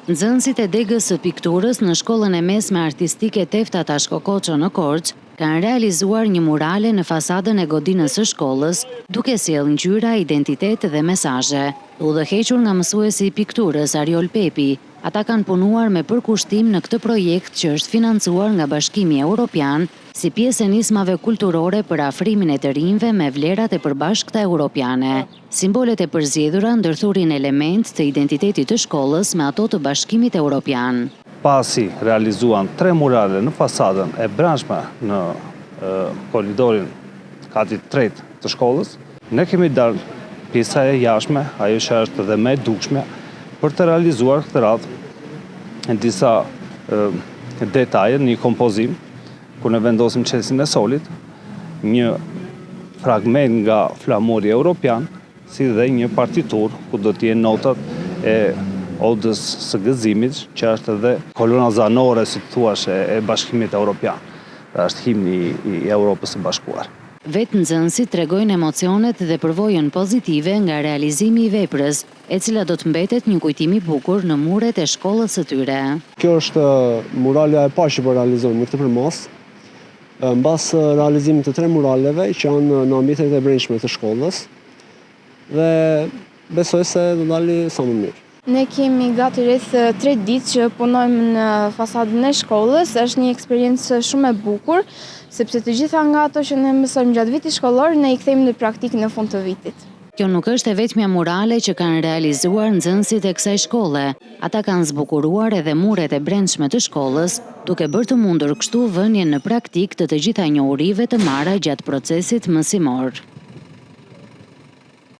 Nxënësit e degës së pikturës në shkollën e mesme artistike Tefta Tashko Koço në Korçë kanë realizuar një murale në fasadën e godinës së shkollës, duke sjellë ngjyra, identitet dhe mesazhe. Të udhëhequr nga mësuesi i pikturës, Ariol Pepi, ata kanë punuar me përkushtim në këtë projekt që është financuar nga Bashkimi Europian si pjesë e nismave kulturore për afrimin e të rinjve me vlerat e përbashkëta europiane. Simbolet e përzgjedhura ndërthurin elementë të identitetit të shkollës me ato të Bashkimit Europian. Pasi realizuan tre murale në fasadën e brendshme në korridorin katit të tretë të shkollës, ne kemi dalë pjesa e jashtme, ajo që është dhe më e dukshmja, për të realizuar këtë radhë disa detaje në një kompozim, Ku ne vendosim çelësin e solit, një fragment nga flamuri europian, si dhe një partiturë ku do të jenë notat e odës së gëzimit, që është edhe kolona zanore, si të thuash, e Bashkimit Europian. Pra është himni i Europës së Bashkuar. Vetë nxënësit tregojnë emocionet dhe përvojën pozitive nga realizimi i veprës, e cila do të mbetet një kujtim i bukur në muret e shkollës së tyre. Kjo është muralja e parë që po realizojmë në këtë përmasë. Mbas realizimit të tre muraleve që janë në ambientet e brendshme të shkollës dhe besoj se do dali sa më mirë. Ne kemi gati rreth 3 ditë që punojmë në fasadën e shkollës, është një eksperiencë shumë e bukur, sepse të gjitha nga ato që ne mësojmë gjatë vitit shkollor, ne i kthejmë në praktikë në fund të vitit. Kjo nuk është e vetmja murale që kanë realizuar nxënësit e kësaj shkolle. Ata kanë zbukuruar edhe muret e brendshme të shkollës, duke bërë të mundur kështu vënien në praktikë të të gjitha njohurive të marra gjatë procesit mësimor.